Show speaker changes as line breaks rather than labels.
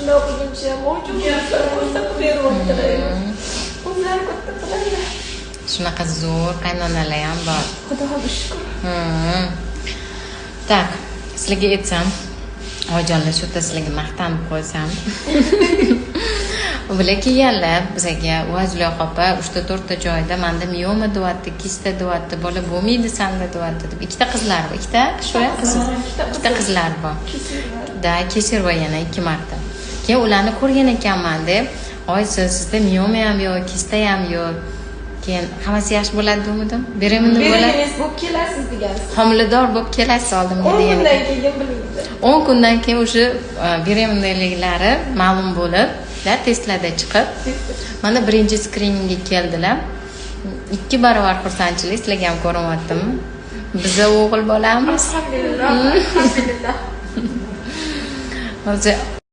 Shundoq qilguncha mavjud ko'rsatib beryaptilar. O'zlari katta qiladilar.
Shunaqa zo'r qaynonalar ham bor.
Xudoga shukur.
Так, sizlarga aytsam, oyijonlar, shu yerda sizlarga maqtanib qo'ysam, bular kelganlar bizaga: "Voy, Zulayho opa, uchta to'rtta joyda manda mioma deyapti, kista deyapti, bola bo'lmaydi sanda deyapti", deb. Ikkita qizlari bor, ikkita shu qiz, ikkita qizlari bor да, кесарево yana ikki marta. Keyin ularni ko'rgan ekanman deb: "Oy, sizda mioma ham yo'q, kista ham yo'q, keyin hammasi yaxshi bo'ladi", demadim, "Беременна bo'ladi."
Беременность bo'lib kelasiz degansiz.
"Homilador bo'lib kelasiz oldimga",
10
degan
kundan
ekan.
Keyin bilindi.
10 kundan keyin уже беременна liklari ma'lum bo'lib da, testlarda chiqib, mana birinchi skriningga keldilar. Ikki barobar xursandchilik. Sizlarga ham ko'rinyaptimi? Biza o'g'il bolamiz.
Alhamdulillah, alhamdulillah.
Hozir.